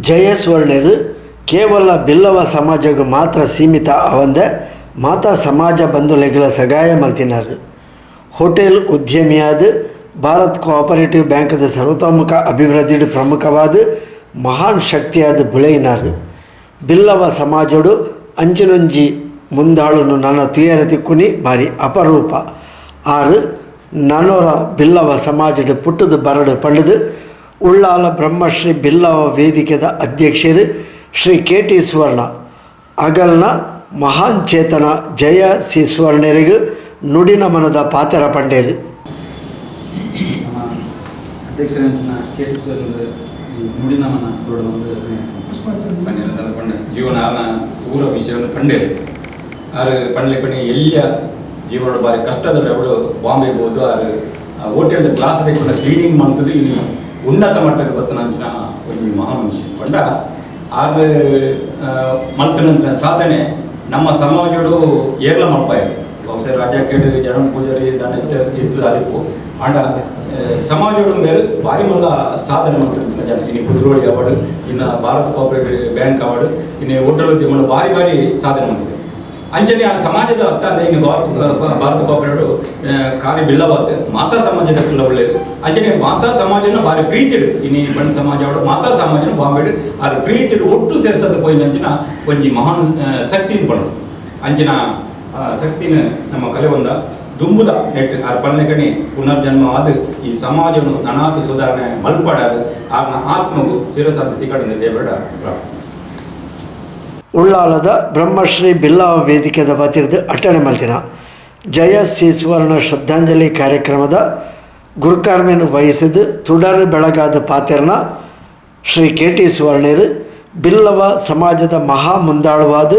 ಜಯ ಸುವರ್ಣರು ಕೇವಲ ಬಿಲ್ಲವ ಸಮಾಜಕ್ಕೆ ಮಾತ್ರ ಸೀಮಿತ ಅವಂದೆ ಮಾತಾ ಸಮಾಜ ಬಂಧುಲೆಗಳ ಸಗಾಯ ಮಲ್ತಿನಾರು. ಹೋಟೆಲ್ ಉದ್ಯಮಿಯಾದ, ಭಾರತ್ ಕೋಆಪರೇಟಿವ್ ಬ್ಯಾಂಕ್ದ ಸರ್ವತೋಮುಖ ಅಭಿವೃದ್ಧಿ ಪ್ರಮುಖವಾದ ಮಹಾನ್ ಶಕ್ತಿಯಾದ ಬುಳೆಯಿನಾರು. ಬಿಲ್ಲವ ಸಮಾಜಡು ಅಂಚಿನೊಂಜಿ ಮುಂದಾಳುನು ನನ್ನ ತುಯರ ತಿಕ್ಕುನಿ ಬಾರಿ ಅಪರೂಪ. ಆರು ನನೊರ ಬಿಲ್ಲವ ಸಮಾಜದ ಪುಟ್ಟದ ಬರಡು ಪಂಡದು ಉಳ್ಳಾಲ ಬ್ರಹ್ಮಶ್ರೀ ಬಿಲ್ಲವ ವೇದಿಕೆದ ಅಧ್ಯಕ್ಷರು ಶ್ರೀ ಕೆ ಟಿ ಸುವರ್ಣ ಅಗಲ್ನ ಮಹಾನ್ ಚೇತನ ಜಯ ಸಿ ಸುವರ್ಣರಿಗೆ ನುಡಿ ನಮನದ ಪಾತೆರ ಪಂಡೇರು. ನಮ್ಮ ಅಧ್ಯಕ್ಷರಂಚಿನ ಕೆ ಟಿ ಈ ನುಡಿ ನಮನ ಕೊಡು ಒಂದು. ಪನ್ನೆರ ಪಂಡ ಜೀವನ ಆರ್ನ ಪೂರ ವಿಷಯವನ್ನು ಪಂಡೇರು. ಆರು ಪಂಡ್ಲೆ ಪಣ್ಣೆ ಎಲ್ಲಿಯ ಜೀವನದ ಬಾರಿ ಕಷ್ಟದ ಅವಳು ಬಾಂಬೆ ಹೋದು ಆರು ಹೋಟೆಲ್ ಗ್ಲಾಸ್ ತೆಕ್ಕೊಂಡ ಕ್ಲೀನಿಂಗ್ ಮಾಡ್ತದೆ. ಇಲ್ಲಿ ಉನ್ನತ ಮಟ್ಟಕ್ಕೆ ಬತ್ತನ ಅಂಚಿನ ಒಂಜಿ ಮಹಾಮನುಷ್ಯ ಪಂಡ ಆರು ಮಲ್ತನಂಚಿನ ಸಾಧನೆ ನಮ್ಮ ಸಮಾಜಡು ಏರ್ಲ ಮಲ್ಪಾಯರು. ಬಹುಶಃ ರಾಜ ಕೇಡು ಜನ ಪೂಜಾರಿ ದಾನ ಇತ್ತ ಇತ್ತು ಅದಿಪ್ಪು. ಆಂಡ ಸಮಾಜಡು ಮೇಲ್ ಬಾರಿ ಮಲ್ಲ ಸಾಧನೆ ಮಲ್ತಿರ್ತಿನ ಜನ. ಇನ್ನು ಕುದ್ರೋಳಿ ಅವಾರ್ಡ್, ಇನ್ನು ಭಾರತ್ cooperative bank award, ಇನ್ನು ಹೋಟೆಲ್ ಉದ್ಯಮ ಬಾರಿ ಬಾರಿ ಸಾಧನೆ ಮಾಡಿದೆ. ಅಂಚನೆ ಆ ಸಮಾಜದ ಅತ್ತ ಇನ್ನು ಭಾರತ ಕೋಆಪರೇಟಿವ್ ಖಾಲಿ ಬಿಲ್ಲವಾದ ಮಾತಾ ಸಮಾಜದ ಒಳ್ಳೆಯದು. ಅಂಚನೆ ಮಾತಾ ಸಮಾಜನ ಬಾರಿ ಪ್ರೀತಿಡು. ಇನಿ ಬಣ್ಣ ಸಮಾಜ ಅವಡು ಮಾತಾ ಸಮಾಜನ ಬಾಂಬೆಡು ಆರು ಪ್ರೀತಿಡು ಒಟ್ಟು ಸೇರ್ಸದ ಪೋಯಿನ ಅಂಚಿನ ಒಂಜಿ ಮಹಾನ್ ಶಕ್ತಿ ಪಂಡು. ಅಂಚಿನ ಶಕ್ತಿನ ನಮ್ಮ ಕಲೆ ಒಂದ ದುಂಬುದ ನೆಟ್ ಆರ್ ಪನ್ಲೆಕಣಿ ಪುನರ್ಜನ್ಮ ಆದ ಈ ಸಮಾಜನು ನನಾತು ಸುಧಾರಣೆ ಮಲ್ಪಡಾರು. ಆರ್ನ ಆತ್ಮಗು ಶಿರಸಾಂತಿ ತಿಕಡಿನ ದೇವರ ಪ್ರಾರ್ಥನೆ. ಉಳ್ಳಾಲದ ಬ್ರಹ್ಮಶ್ರೀ ಬಿಲ್ಲವ ವೇದಿಕೆದ ವತಿರ್ದು ಅಟ್ಟಣೆ ಮಲ್ತಿನ ಜಯ ಸಿ ಸುವರ್ಣ ಶ್ರದ್ಧಾಂಜಲಿ ಕಾರ್ಯಕ್ರಮದ ಗುರುಕಾರ್ಮೆನ್ ವಹಿಸಿದ ತುಡರ್ ಬೆಳಗಾದ ಪಾತೆರ್ನ ಶ್ರೀ ಕೆ ಟಿ ಸುವರ್ಣರು ಬಿಲ್ಲವ ಸಮಾಜದ ಮಹಾ ಮುಂದಾಳುವಾದ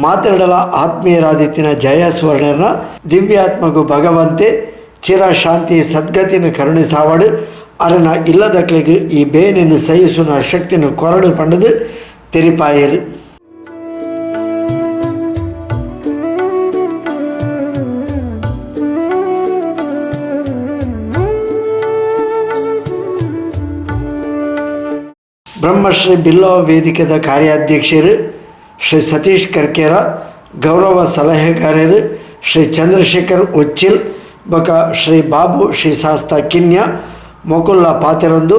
ಮಾತೆರಡಲ ಆತ್ಮೀಯರಾದಿತ್ತಿನ ಜಯ ಸುವರ್ಣರ್ನ ದಿವ್ಯಾತ್ಮಗು ಭಗವಂತೆ ಚಿರ ಶಾಂತಿ ಸದ್ಗತಿನ ಕರುಣಿಸಾವಡು, ಅರನ ಇಲ್ಲದಕ್ಲಿಗೆ ಈ ಬೇನೆನ್ನು ಸಹಿಸುನ ಶಕ್ತಿನ ಕೊರಡು ಪಂಡದು ತೆರಿಪಾಯರು. ಬ್ರಹ್ಮಶ್ರೀ ಬಿಲ್ಲವ ವೇದಿಕೆದ ಕಾರ್ಯಾಧ್ಯಕ್ಷರು ಶ್ರೀ ಸತೀಶ್ ಕರ್ಕೇರ, ಗೌರವ ಸಲಹೆಗಾರರು ಶ್ರೀ ಚಂದ್ರಶೇಖರ್ ಉಚ್ಚಿಲ್ ಬೊಕ ಶ್ರೀ ಬಾಬು ಶ್ರೀ ಶಾಸ್ತ ಕಿನ್ಯ ಮೊಕುಲ್ಲ ಪಾತೆರೊಂದು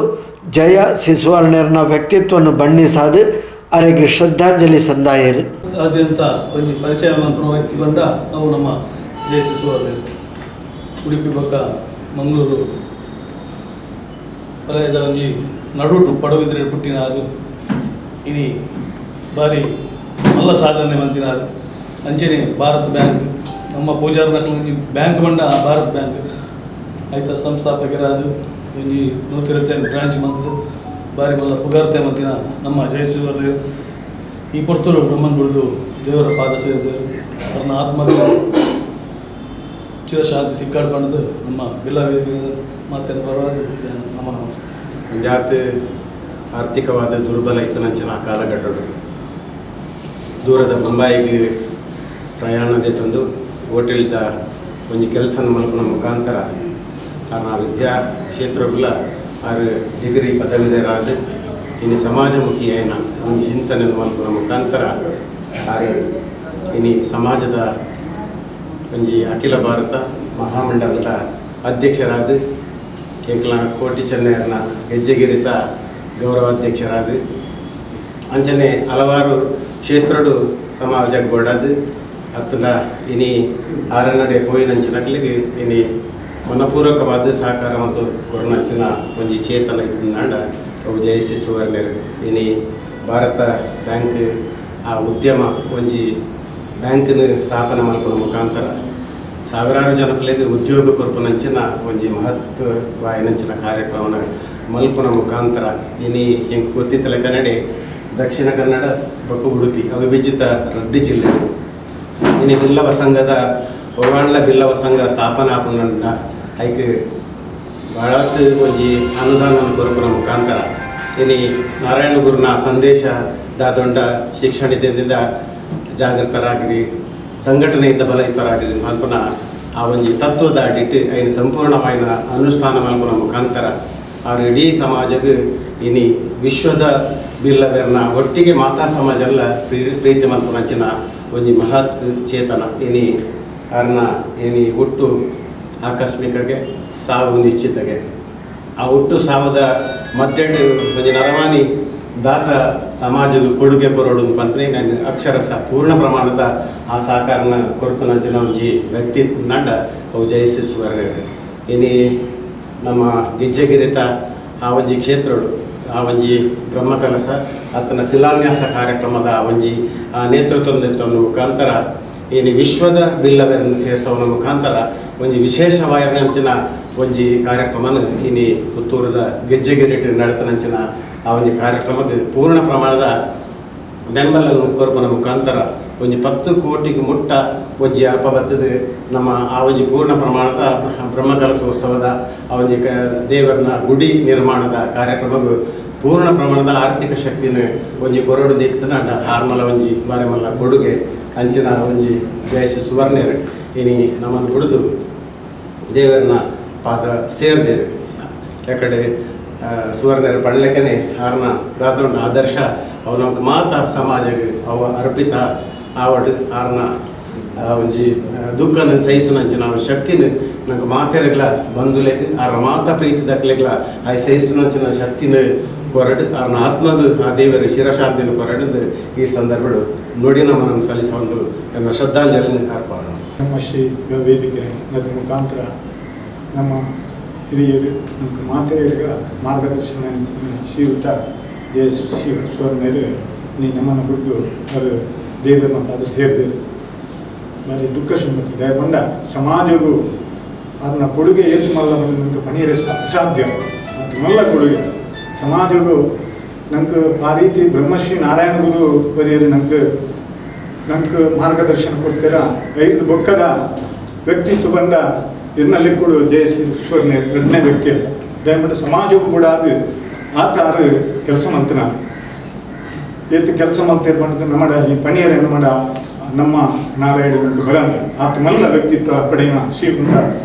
ಜಯ ಸಿ ಸುವರ್ಣರ್ನ ವ್ಯಕ್ತಿತ್ವವನ್ನು ಬಣ್ಣಿಸಾದು ಅರೆಗೆ ಶ್ರದ್ಧಾಂಜಲಿ ಸಂದಾಯರು. ಆದ್ಯಂತ ಒಂಜಿ ಪರಿಚಯ ಮಲ್ಪುನ ವ್ಯಕ್ತಿ ಪಂಡ ಅವು ನಮ್ಮ ಜಯ ಸಿ ಸುವರ್ಣರು. ಉಡುಪಿ ಬೊಕ್ಕ ಮಂಗಳೂರು ವಲಯದ ಒಂಜಿ ನಡುಟು ಪಡುಬಿದ್ರೆ ಪುಟ್ಟಿನಾರು. ಇನಿ ಬಾರಿ ಮಲ್ಲ ಸಾಧನೆ ಮಲ್ತಿನಾರು. ಅಂಚನೆ ಭಾರತ್ ಬ್ಯಾಂಕ್, ನಮ್ಮ ಪೂಜಾರ್ನಕ್ಲು ಒಂಜಿ ಬ್ಯಾಂಕ್ ಪಂಡ ಭಾರತ್ ಬ್ಯಾಂಕ್, ಐತ ಸಂಸ್ಥಾಪಕರಾದ ಒಂಜಿ 125 ಬ್ರಾಂಚ್ ಮಂತದು ಬಾರಿ ಮಲ್ಲ ಪುಗಾರ್ತೆ ಮಂತಿನ ನಮ್ಮ ಜಯ ಸುವರ್ಣರು ಈ ಪೊರ್ತುಲು ನಮ್ಮನ್ನು ಬಿಡ್ದು ದೇವರ ಪಾದ ಸೇರಿದರು. ಅವ್ರನ್ನ ಆತ್ಮದ ಚಿರಶಾಂತಿ ತಿಕ್ಕಾಡ್ ಪಂಡದು ನಮ್ಮ ಬಿಲ್ಲ ವೇದಿಕೆ ಮಾತಿನ ಪರವಾಗಿ ನಮನ. ಜಾತಿ ಆರ್ಥಿಕವಾದ ದುರ್ಬಲ ಇತ್ತನಂಚಿನ ಕಾಲಘಟ್ಟಡು ದೂರದ ಬೊಂಬಾಯಿಗೆ ಪ್ರಯಾಣದ ತಂದು ಹೋಟೆಲ್ದ ಒಂಜಿ ಕೆಲಸ ಮಲ್ಪುನ ಮುಖಾಂತರ ಆರ್ನ ವಿದ್ಯಾ ಕ್ಷೇತ್ರಗುಲ ಆರು ಡಿಗ್ರಿ ಪದವೀಧರಾದ ಇನ್ನು ಸಮಾಜಮುಖಿ ಆಯ್ನ ಒಂಜಿ ಚಿಂತನೆ ಮಲ್ಪುನ ಮುಖಾಂತರ ಆರು ಇನಿ ಸಮಾಜದ ಒಂಜಿ ಅಖಿಲ ಭಾರತ ಮಹಾಮಂಡಲದ ಅಧ್ಯಕ್ಷರಾದ, ಎಂಕ್ಲ ಕೋಟಿ ಚೆನ್ನಯ್ಯನ ಗೆಜ್ಜೆಗಿರಿತ ಗೌರವಾಧ್ಯಕ್ಷರಾದ, ಅಂಚನೆ ಹಲವಾರು ಕ್ಷೇತ್ರಡು ಸಮಾಜಕ್ಕೆ ಬೋಡಾದು ಅತ್ತಂಡ ಇನಿ ಆರನಡೆ ಪೋಯಿನಂಚಿನಕ್ಲಿಗೆ ಇನಿ ಮನಪೂರ್ವಕವಾದ ಸಹಕಾರ ಮತ್ತು ಕೊರೋನಂಚಿನ ಒಂಜಿ ಚೇತನ ಇತ್ತಿನಾಂಡ ಅವು ಜಯಸಿ ಸುವರ್ಣರು. ಇನಿ ಭಾರತ ಬ್ಯಾಂಕ್ ಆ ಉದ್ಯಮ ಒಂಜಿ ಬ್ಯಾಂಕ್ನ ಸ್ಥಾಪನೆ ಮಲ್ಪುನ ಮುಖಾಂತರ ಸಾವಿರಾರು ಜನಕ್ಲೆಗ್ ಉದ್ಯೋಗ ಕೊರ್ಪುನಂಚಿನ ಒಂಜಿ ಮಹತ್ವವಾಯಿನಂಚಿನ ಕಾರ್ಯಕ್ರಮನ ಮಲ್ಪುನ ಮುಖಾಂತರ ಇನಿ ಎಂಕ್ ಗೊತ್ತಿತ್ತಲೆ ಕನ್ನಡಿ ದಕ್ಷಿಣ ಕನ್ನಡ ಬೊಕ್ಕ ಉಡುಪಿ ಅವಿಭಜಿತ ರಡ್ಡು ಜಿಲ್ಲೆ ಇನಿ ಬಿಲ್ಲವ ಸಂಘದ ಒವಾಂಡ್ಲ ಬಿಲ್ಲವ ಸಂಘ ಸ್ಥಾಪನೆ ಆಪುನಂಡ ಐಕ್ ಭಾಳತ್ ಒಂಜಿ ಅನುದಾನ ಕೊರ್ಪುನ ಮುಖಾಂತರ ಇನಿ ನಾರಾಯಣ ಗುರುನ ಸಂದೇಶ ದಾದೊಂಡ ಶಿಕ್ಷಣದಿಂದ ಜಾಗೃತರಾಗಿರಿ, ಸಂಘಟನೆಯಿಂದ ಬಲಯುತರಾಗಿರಿ ಮಲ್ಪುನ ಆ ಒಂಜಿ ತತ್ವದ ಅಡಿಟ್ಟು ಐನ ಸಂಪೂರ್ಣವಾಯಿನ ಅನುಷ್ಠಾನ ಮಲ್ಪುನ ಮುಖಾಂತರ ಆರು ಇಡೀ ಸಮಾಜಕ್ಕೆ ಇನಿ ವಿಶ್ವದ ಬಿಲ್ಲವೆರ್ನ ಒಟ್ಟಿಗೆ ಮಾತಾ ಸಮಾಜ ಎಲ್ಲ ಪ್ರೀತಿ ಮಲ್ಪುನಂಚಿನ ಒಂಜಿ ಮಹತ್ ಚೇತನ ಇನಿ ಅರ್ನ ಇನಿ ಹುಟ್ಟು ಆಕಸ್ಮಿಕಗೆ ಸಾವು ನಿಶ್ಚಿತಗೆ ಆ ಹುಟ್ಟು ಸಾವದ ಮಧ್ಯೆ ಒಂಜಿ ನರಮಾನಿ ದಾತ ಸಮಾಜದ ಕೊಡುಗೆ ಕೊರಡು ಪಂಪನೆ ನಾನು ಅಕ್ಷರಶಃ ಪೂರ್ಣ ಪ್ರಮಾಣದ ಆ ಸಹಕಾರನ ಕೊರತು ನಂಚಿನ ಒಂಜಿ ವ್ಯಕ್ತಿ ನಂಡ ಅವು ಜಯಿಸಿಸುವರೆ ಇನಿ ನಮ್ಮ ಗಿಜ್ಜೆಗಿರಿತ ಆ ಒಂಜಿ ಕ್ಷೇತ್ರಡು ಆ ಒಂಜಿ ಬ್ರಹ್ಮಕಲಸ ಆತನ ಶಿಲಾನ್ಯಾಸ ಕಾರ್ಯಕ್ರಮದ ಆ ಒಂಜಿ ಆ ನೇತೃತ್ವದ ಮುಖಾಂತರ ಇನಿ ವಿಶ್ವದ ಬಿಲ್ಲವೆರನ್ನು ಸೇರಿಸೋನ ಮುಖಾಂತರ ಒಂಜಿ ವಿಶೇಷವಾಯಿನಂಚಿನ ಒಂಜಿ ಕಾರ್ಯಕ್ರಮನ ಇನಿ ಪುತ್ತೂರದ ಗೆಜ್ಜೆಗಿರಿಟ್ ನಡೆತನಂಚಿನ ಆ ಒಂಜಿ ಕಾರ್ಯಕ್ರಮಕ್ಕೆ ಪೂರ್ಣ ಪ್ರಮಾಣದ ಬೆಂಬಲನ್ನು ಕೊರಪನ ಮುಖಾಂತರ ಒಂಜಿ 10 ಕೋಟಿಗೆ ಮುಟ್ಟ ಒಂಜಿ ಅಲ್ಪ ಬರ್ತದೆ ನಮ್ಮ ಆ ಒಂಜಿ ಪೂರ್ಣ ಪ್ರಮಾಣದ ಬ್ರಹ್ಮಕಲಶೋತ್ಸವದ ಆ ಒಂಜಿ ದೇವರನ ಗುಡಿ ನಿರ್ಮಾಣದ ಕಾರ್ಯಕ್ರಮಕ್ಕೆ ಪೂರ್ಣ ಪ್ರಮಾಣದ ಆರ್ಥಿಕ ಶಕ್ತಿನ ಒಂಜಿ ಕೊರಡು ದಿಕ್ತನ ಆರ್ಮಲ ಒಂಜಿ ಬಾರೆಮಲ್ಲ ಕೊಡುಗೆ ಅಂಚಿನ ಒಂಜಿ ಜಯಶ ಸುವರ್ಣರು ಇನಿ ನಮ್ಮನ್ನು ಕುಡಿದು ದೇವರನ್ನ ಪಾದ ಸೇರಿದೇರು. ಯಾಕಡೆ ಸುವರ್ಣರ ಪಳ್ಳಕನೆ ಆರ್ನ ದಾತೊಂಡ ಆದರ್ಶ ಅವು ನಮ್ಗೆ ಮಾತ ಸಮಾಜಕ್ಕೆ ಅವ ಅರ್ಪಿತ ಆವಡು ಆರ್ನ ಒಂಜಿ ದುಃಖನ ಸಹಿಸುನಂಚಿನ ನಾವು ಶಕ್ತಿನ ನಂಗೆ ಮಾತೆರಗ್ಲ ಬಂಧುಲೆಗ್ ಆರ್ನ ಮಾತ ಪ್ರೀತಿ ದಕ್ಲೆಗ್ಲ ಆ ಸಹಿಸುನಂಚಿನ ಶಕ್ತಿನ ಕೊರಡು ಆರ್ನ ಆತ್ಮಗ ಆ ದೇವರು ಶಿರಶಾಂತಿನ ಕೊರಡು ಈ ಸಂದರ್ಭಡು ನೋಡಿ ನಮ್ಮನ್ನು ಸಲ್ಲಿಸ ಒಂದು ನನ್ನ ಶ್ರದ್ಧಾಂಜಲಿ ಅರ್ಪಣ. ನಮ್ಮ ಶ್ರೀ ವೇದಿಕೆ ನದಿ ಮುಖಾಂತರ ನಮ್ಮ ಹಿರಿಯರು ನಮ್ಮ ಮಾತೆರೆಗಳ ಮಾರ್ಗದರ್ಶನ ಶ್ರೀಯುತ ಜಯ ಶಿವ ಸ್ವರ್ಣರು ನೀ ನಮ್ಮನ್ನು ಬಿಟ್ಟು ಅವರು ದೇವರನ್ನ ಪಾದ ಸೇರಿದರು. ಬಾರಿ ದುಃಖ ಸಂಗತಿ. ದಯಪಂಡ ಸಮಾಜವು ಅದನ್ನ ಕೊಡುಗೆ ಏತು ಮಲ್ಲ ನಮಗೆ ಪನೀರ ಅಸಾಧ್ಯ ಅದು ಮಲ್ಲ ಕೊಡುಗೆ ಸಮಾಜವು ನಂಗೆ ಆ ರೀತಿ ಬ್ರಹ್ಮಶ್ರೀ ನಾರಾಯಣ ಗುರು ಬರೆಯರು ನಂಗೆ ನಂಗೆ ಮಾರ್ಗದರ್ಶನ ಕೊಡ್ತೀರ. 5 ಬೊಕ್ಕದ ವ್ಯಕ್ತಿತ್ವ ಬಂದ ಎನ್ನಲ್ಲಿ ಕೂಡ ಜಯ ಶ್ರೀ ಎರಡನೇ ವ್ಯಕ್ತಿ ಅಲ್ಲ. ದಯಮಾಡಿ ಸಮಾಜವು ಕೂಡ ಅದು ಆತಾರು ಕೆಲಸ ಮಾಡ್ತಾನೆ ಏತು ಕೆಲಸ ಮಾಡ್ತೀರ ಬಂದ ನಮ್ಮ ಈ ಪಣಿಯರ್ ಏನು ಮಾಡ ನಮ್ಮ ನಾರಾಯಣ ಬರಂತ ಆತ ಮಲ್ಲ ವ್ಯಕ್ತಿತ್ವ ಪಡೆಯುವ ಶ್ರೀಮಂತ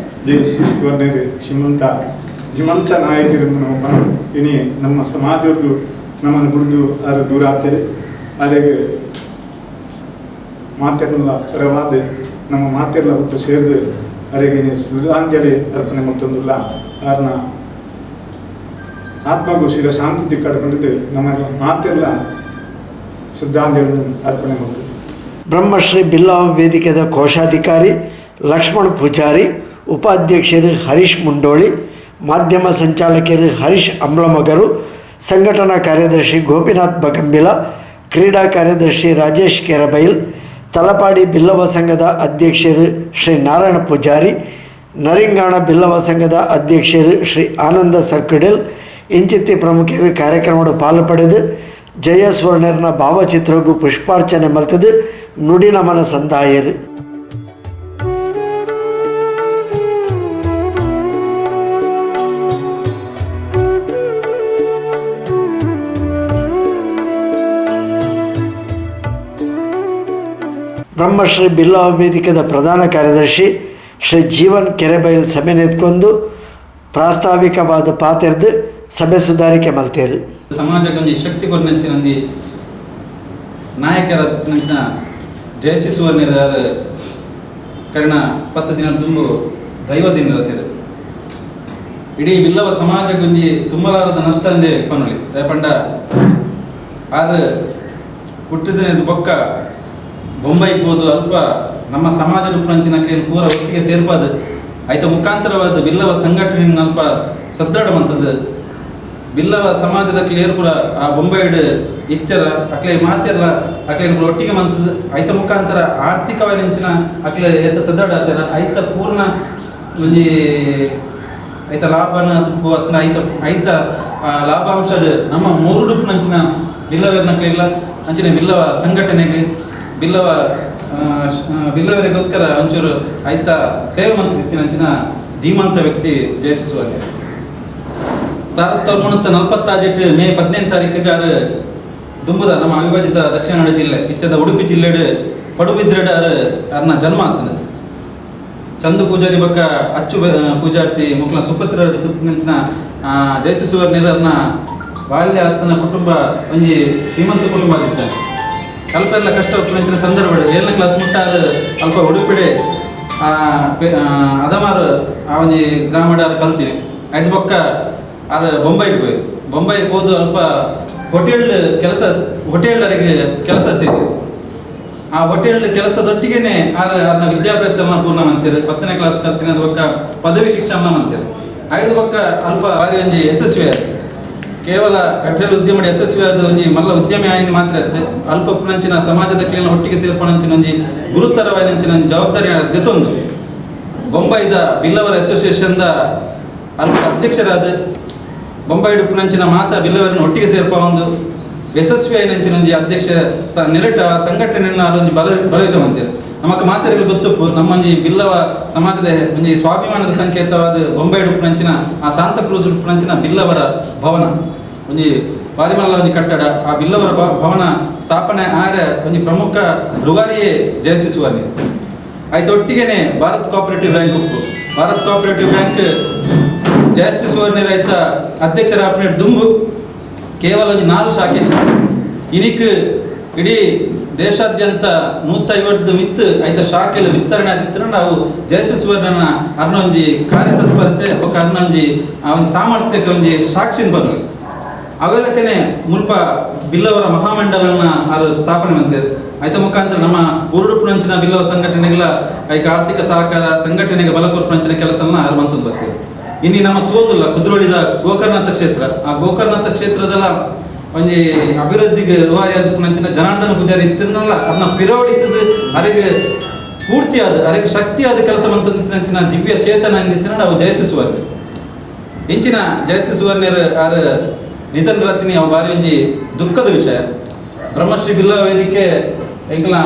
ಜಯ ಶ್ರೀ ಶ್ರೀಮಂತ ಧೀಮಂತ ನಾಯಕರು ನಮ್ಮ ಇನಿ ನಮ್ಮ ಸಮಾಜದ್ದು ನಮ್ಮನ್ನು ಬಿಡಿದು ಆರು ದೂರ ಆಗ್ತಾರೆ. ಅದೇ ಮಾತೆಲ್ಲ ಪರವಾದ ನಮ್ಮ ಮಾತೆಲ್ಲ ಬಿಟ್ಟು ಸೇರಿದು ಅವರಿಗೆ ಶ್ರದ್ಧಾಂಜಲಿ ಅರ್ಪಣೆ ಮತ್ತೊಂದಿಲ್ಲ. ಅವ್ರನ್ನ ಆತ್ಮಗೂ ಶಿರ ಶಾಂತಿ ದಿಕ್ಕಾಡ್ಕೊಂಡಿದ್ದು ನಮ್ಮ ಮಾತೆಲ್ಲ ಶ್ರದ್ಧಾಂಜಲಿ ಅರ್ಪಣೆ ಮಾಡ್ತೀವಿ. ಬ್ರಹ್ಮಶ್ರೀ ಬಿಲ್ಲವ ವೇದಿಕೆದ ಕೋಶಾಧಿಕಾರಿ ಲಕ್ಷ್ಮಣ್ ಪೂಜಾರಿ, ಉಪಾಧ್ಯಕ್ಷರು ಹರೀಶ್ ಮುಂಡೋಳಿ, ಮಾಧ್ಯಮ ಸಂಚಾಲಕರು ಹರೀಶ್ ಅಂಬ್ಲಮಗರು, ಸಂಘಟನಾ ಕಾರ್ಯದರ್ಶಿ ಗೋಪಿನಾಥ್ ಬಗಂಬಿಲ, ಕ್ರೀಡಾ ಕಾರ್ಯದರ್ಶಿ ರಾಜೇಶ್ ಕೆರಬೈಲ್, ತಲಪಾಡಿ ಬಿಲ್ಲವ ಸಂಘದ ಅಧ್ಯಕ್ಷರು ಶ್ರೀ ನಾರಾಯಣ ಪೂಜಾರಿ, ನರಿಂಗಾಣ ಬಿಲ್ಲವ ಸಂಘದ ಅಧ್ಯಕ್ಷರು ಶ್ರೀ ಆನಂದ ಸರ್ಕಡಿಲ್ ಇಂಚಿತ್ತಿ ಪ್ರಮುಖರು ಕಾರ್ಯಕ್ರಮದ ಪಾಲು ಪಡೆದು ಜಯ ಸ್ವರ್ಣರ್ನ ಭಾವಚಿತ್ರಗೂ ಪುಷ್ಪಾರ್ಚನೆ ಮಲ್ತದು ನುಡಿ ನಮನ ಸಂದಾಯರು. ಬ್ರಹ್ಮಶ್ರೀ ಬಿಲ್ಲವ ವೇದಿಕೆದ ಪ್ರಧಾನ ಕಾರ್ಯದರ್ಶಿ ಶ್ರೀ ಜೀವನ್ ಕೆರೆಬೈಲ್ ಸಭೆ ನೆತ್ಕೊಂಡು ಪ್ರಾಸ್ತಾವಿಕವಾದ ಪಾತೆರ್ದು ಸಭೆ ಸುಧಾರಿಕೆ ಮಲ್ತೇರು. ಸಮಾಜಕ್ಕೊಂಜಿ ಶಕ್ತಿ ಕೊರ್ನಂಚಿನಂಜಿ ನಾಯಕರ ಜಯಸಿ ಸುವರ್ಣರ ಕರಿಣ 10 ದಿನ ತುಂಬು ದೈವ ದಿನ ಇರತ್ತೇರು. ಇಡೀ ಬಿಲ್ಲವ ಸಮಾಜಕ್ಕೊಂಜಿ ತುಂಬಲಾರದ ನಷ್ಟ ಅಂದೇ ಪನುಲಿ ದಯಪಂಡ ಆರು ಹುಟ್ಟಿದ ಬೊಕ್ಕ ಬೊಂಬೈಗೆ ಹೋದು ಅಲ್ಪ ನಮ್ಮ ಸಮಾಜದ ಉಪ್ಪಂಚಿನ ಪೂರ ಒಟ್ಟಿಗೆ ಸೇರ್ಪಾದ ಆಯ್ತ ಮುಖಾಂತರವಾದ ಬಿಲ್ಲವ ಸಂಘಟನೆ ಅಲ್ಪ ಸದೃಢ ಮಂತದ್ದು. ಬಿಲ್ಲವ ಸಮಾಜದ ಕ್ಲಿಯರ್ ಪೂರ ಆ ಬೊಂಬೈಡ್ ಇಚ್ಚರ ಅಕ್ಲೆ ಮಾತೆಲ್ಲ ಅಕ್ಲೆ ಪೂರ ಒಟ್ಟಿಗೆ ಮಂತದ್ದು. ಆಯ್ತ ಮುಖಾಂತರ ಆರ್ಥಿಕವಾಗಿ ಅಂಚಿನ ಅಕ್ಲೆ ಎತ್ತ ಸದೃಢ ಆತರ ಐತ ಪೂರ್ಣ ಒಂಜಿ ಐತ ಲಾಭನ ಅತ್ನ ಐತ ಐತ ಲಾಭಾಂಶ ನಮ್ಮ ಮೂರುಡುಪ್ನಂಚಿನ ಬಿಲ್ಲವೆರ್ನ ಕೈಲ ಅಂಚಿನ ಬಿಲ್ಲವ ಸಂಘಟನೆಗೆ ಬಿಲ್ಲವ ಬಿಲ್ಲವರಿಗೋಸ್ಕರ ಒಂಚೂರು ಐತ ಸೇವೆ ಮಂತಿನ ಧೀಮಂತ ವ್ಯಕ್ತಿ ಜಯಶಿಸುವಾಗೆ. 1948 ಮೇ 15 ತಾರೀಕಿಗೆ ದುಂಬುದ ನಮ್ಮ ಅವಿಭಜಿತ ದಕ್ಷಿಣ ಕನ್ನಡ ಜಿಲ್ಲೆ ಇತ್ಯದ ಉಡುಪಿ ಜಿಲ್ಲೆಡು ಪಡುಬಿದ್ರೆಡು ಅರ್ನ ಜನ್ಮ ಆತನ. ಚಂದು ಪೂಜಾರಿ ಬಕ್ಕ ಅಚ್ಚು ಪೂಜಾರ್ತಿ ಮುಕ್ಲ ಸುಪತ್ರ ಪುತ್ತಿನಂಚಿನ ಜಯಶಿಸುವರ್ನಿರನ್ನ ಬಾಲ್ಯ ಆತನ ಕುಟುಂಬ ಒಂಜಿ ಶ್ರೀಮಂತ ಕುಟುಂಬ ಆಗಿದ್ದಾನೆ. ಅಲ್ಪೆಲ್ಲ ಕಷ್ಟ ಉಪ್ಪುನಂಚಿನ ಸಂದರ್ಭ 7ನೇ ಕ್ಲಾಸ್ ಮುಟ್ಟಾರು ಅಲ್ಪ ಉಡುಪಿಡೆ ಅದಮಾರು ಆ ಒಂಜಿ ಗ್ರಾಮಡ ಕಲ್ತೀನಿ. ಐದು ಬೊಕ್ಕ ಆರು ಬೊಂಬೈಗೆ ಹೋಗಿ ಬೊಂಬೈಗೆ ಹೋದು ಅಲ್ಪ ಹೋಟೆಲ್ ಕೆಲಸ ಹೋಟೆಲ್ದವರಿಗೆ ಕೆಲಸ ಸೇರಿ ಆ ಹೋಟೆಲ್ ಕೆಲಸದೊಟ್ಟಿಗೆನೆ ಆರು ಅದನ್ನ ವಿದ್ಯಾಭ್ಯಾಸ ಪೂರ್ಣ ಮಂತೀರು. 10ನೇ ಕ್ಲಾಸ್ ಕಲ್ತಿನ ಬೊಕ್ಕ ಪದವಿ ಶಿಕ್ಷಣ ಮಂತೀರು. ಐದು ಬೊಕ್ಕ ಅಲ್ಪ ಬಾರಿ ಒಂಜಿ ಯಶಸ್ವಿ ಆಯ್ತು. ಕೇವಲ ಹೋಟೆಲ್ ಉದ್ಯಮ ಯಶಸ್ವಿ ಆದ ಒಂಜಿ ಮಲ್ಲ ಉದ್ಯಮಿ ಆಯಿನ ಮಾತ್ರ ಇತ್ತು. ಅಲ್ಪ ಉಪ್ಪುನಂಚಿನ ಸಮಾಜದ ಕ್ಲೀನ ಒಟ್ಟಿಗೆ ಸೇರ್ಪಣಂಚಿನ ಒಂಜಿ ಗುರುತರವಾಯಿನಂಚಿನ ಒಂಜಿ ಜವಾಬ್ದಾರಿ ದೆತ್ತೊಂದು ಬೊಂಬೈದ ಬಿಲ್ಲವರ ಅಸೋಸಿಯೇಷನ್ದ ಅಲ್ಪ ಅಧ್ಯಕ್ಷರಾದ ಬೊಂಬೈ ಉಪ್ಪುನಂಚಿನ ಮಾತಾ ಬಿಲ್ಲವರನ್ನು ಒಟ್ಟಿಗೆ ಸೇರ್ಪ ಒಂದು ಯಶಸ್ವಿ ಆಯಿನಂಚಿನ ಒಂಜಿ ಅಧ್ಯಕ್ಷ ನೆಲೆಟ ಸಂಘಟನೆಯನ್ನು ಒಂಜಿ ಬಲಯುತ ಮಂತೀರು. ನಮಕ್ ಮಾತೆರೆಗ್ ಗೊತ್ತುಪ್ಪು ನಮ್ಮೊಂಜಿ ಬಿಲ್ಲವ ಸಮಾಜದ ಒಂಜಿ ಸ್ವಾಭಿಮಾನದ ಸಂಕೇತವಾದ ಬೊಂಬೈ ಉಪ್ಪುನಂಚಿನ ಆ ಶಾಂತ ಕ್ರೂಸ್ ಉಪ್ಪುನಂಚಿನ ಬಿಲ್ಲವರ ಭವನ ಒಂಜಿ ಬಾರಿಮಲ್ಲ ಒಂಜಿ ಕಟ್ಟಡ. ಆ ಬಿಲ್ಲವರ ಭವನ ಸ್ಥಾಪನೆ ಆರ ಒಂಜಿ ಪ್ರಮುಖ ರುವಾರಿಯೇ ಜಯಸಿಸುವಲ್ಲಿ ಆಯ್ತು. ಒಟ್ಟಿಗೆನೆ ಭಾರತ್ ಕೋಆಪರೇಟಿವ್ ಬ್ಯಾಂಕ್ ಉಪ್ಪು ಭಾರತ್ ಕೋಆಪರೇಟಿವ್ ಬ್ಯಾಂಕ್ ಜಯಸಿ ಸುವರ್ಣ ರೈತ ಅಧ್ಯಕ್ಷರ ಅಪ್ನೆ ದುಂಬು ಕೇವಲ ಒಂಜಿ 4 ಶಾಖೆ ಇನಿಕ್ ಇಡೀ ದೇಶಾದ್ಯಂತ 150 ಮಿತ್ತು ಐತ ಶಾಖೆಲು ವಿಸ್ತರಣೆ ಆದಿತ್ತು. ನಾವು ಜಯಸಿ ಸುವರ್ಣನ ಅರ್ನೊಂಜಿ ಕಾರ್ಯತತ್ಪರತೆ ಬೊಕ್ಕ ಅರ್ನೊಂಜಿ ಆ ಒಂಜಿ ಸಾಮರ್ಥ್ಯಕ್ಕೆ ಒಂಜಿ ಸಾಕ್ಷಿನ ಬರಲಿ. ಅವೆಲ್ಲಕ್ಕನೆ ಮುಲ್ಪ ಬಿಲ್ಲವರ ಮಹಾಮಂಡಲನ ಅದು ಸ್ಥಾಪನೆ ಮಂತೇರು. ಐತ ಮುಖಾಂತರ ನಮ್ಮ ಉರುಡುಪುನಂಚಿನ ಬಿಲ್ಲವ ಸಂಘಟನೆಗಳ ಐಕ ಆರ್ಥಿಕ ಸಹಕಾರ ಸಂಘಟನೆಗೆ ಬಲ ಕೊರ್ಪುನಂಚಿನ ಕೆಲಸನ ಅದು ಮಂತಂದು ಬರ್ತೇವೆ. ಇನ್ನು ನಮ್ಮ ತೋಂದುಲ್ಲ ಕುದ್ರೋಳಿದ ಗೋಕರ್ಣನಾಥ ಕ್ಷೇತ್ರ, ಆ ಗೋಕರ್ಣನಾಥ ಕ್ಷೇತ್ರದಲ್ಲ ಒಂಜಿ ಅಭಿವೃದ್ಧಿಗೆ ರೂವಾರಿ ಆದಪುನಂಚಿನ ಜನಾರ್ದನ ಪೂಜಾರಿ ಇತ್ತಿನಲ್ಲ ಅದನ್ನ ಪಿರೋಡಿತ್ತದು ಅರೆಗೆ ಸ್ಫೂರ್ತಿಯಾದ ಅರೆಗೆ ಶಕ್ತಿಯಾದ ಕೆಲಸ ಮಂತಂಚಿನ ದಿವ್ಯ ಚೇತನ ಎಂದಿತ್ತಿನ ನಾವು ಜಯಸಿಸುವಲ್ಲಿ ಇಂಚಿನ ಜಯಸಿ ಸುವರ್ಣರು ಆರ್ ನಿಧನ ರತಿನಿ ಅವು ಬಾರಿ ಒಂಜಿ ದುಃಖದ ವಿಷಯ. ಬ್ರಹ್ಮಶ್ರೀ ಬಿಲ್ಲವ ವೇದಿಕೆ ಎಂಕಲ್ನ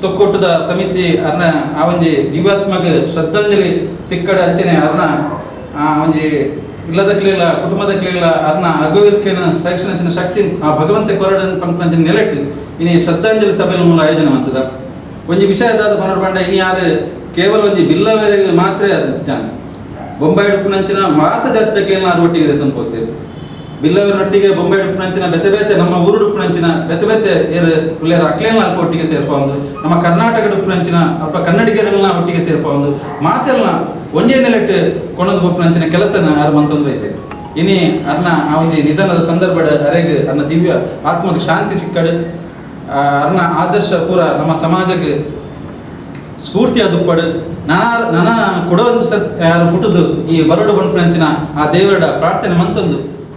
ತೊಕ್ಕೊಟ್ಟದ ಸಮಿತಿ ಅರ್ನ ಆ ಒಂಜಿ ದಿವ್ಯಾತ್ಮಕ ಶ್ರದ್ಧಾಂಜಲಿ ತಿಕ್ಕಡ ಅಂಚನೆ ಅರ್ನ ಆ ಒಂಜಿ ಇಲ್ಲದಕ್ಲಿಲ್ಲ ಕುಟುಂಬದಕ್ಲಿಲ್ಲ ಅರ್ನ ಅಗುವಿಕೆನ ಶೈಕ್ಷಣಿಕ ಶಕ್ತಿ ಆ ಭಗವಂತ ಕೊರಡ ಪಂಪಂಚಿನ ನೆಲೆಟ್ಟು ಇನಿ ಶ್ರದ್ಧಾಂಜಲಿ ಸಭೆಯ ಮೂಲ ಆಯೋಜನೆ ಮಾಡ್ತದ. ಒಂಜಿ ವಿಷಯದಾದ ಪನ್ನೊಂದು ಪಂಡ ಇನಿ ಯಾರು ಕೇವಲ ಒಂಜಿ ಬಿಲ್ಲವರಿಗೆ ಮಾತ್ರ ಜನ ಬೊಂಬೈ ಉಡುಪಿನಂಚಿನ ಮಾತ ಜಾತಿದಕ್ಲೆಲ್ಲ ಅದು ಒಟ್ಟಿಗೆ ತಂದು ಹೋಗ್ತೇವೆ. ಬಿಲ್ಲವರೊಟ್ಟಿಗೆ ಬೊಂಬೈ ಉಡುಪಿನಂಚಿನ ಬೆತೆ ಬೇತೆ ನಮ್ಮ ಊರು ಉಡುಪಿನಂಚಿನ ಬೆತೆ ಬೇತೆ ಏರು ಉಲ್ಲೇರ ಅಕ್ಲೇನ ಅಲ್ಪ ಒಟ್ಟಿಗೆ ಸೇರ್ಪ ಒಂದು ನಮ್ಮ ಕರ್ನಾಟಕ ಉಡುಪಿನಂಚಿನ ಅಲ್ಪ ಕನ್ನಡಿಗರೆಲ್ಲ ಒಟ್ಟಿಗೆ ಸೇರ್ಪ ಒಂದು ಮಾತೆಲ್ಲ ಒಂಜೇ ನೆಲೆಟ್ಟು ಕೊಣದ ಬೊಪ್ಪನಂಚಿನ ಕೆಲಸನ ಯಾರು ಮಂತಂದು ಬೈತೆ. ಇನಿ ಅರ್ನ ಆ ಒಂಜಿ ನಿಧನದ ಸಂದರ್ಭ ಅರೆಗ್ ಅರ್ನ ದಿವ್ಯ ಆತ್ಮಕ್ಕೆ ಶಾಂತಿ ಸಿಕ್ಕಡು ಅರ್ನ ಆದರ್ಶ ಪೂರ ನಮ್ಮ ಸಮಾಜಕ್ಕೆ ಸ್ಫೂರ್ತಿ ದುಪ್ಪಡು ನನ ನನ ಕೊಡೋನ್ ಯಾರು ಪುಟ್ಟುದು ಈ ಬರಡು ಬಂಪುನಂಚಿನ ಆ ದೇವರ ಪ್ರಾರ್ಥನೆ ಮಂತೊಂದು.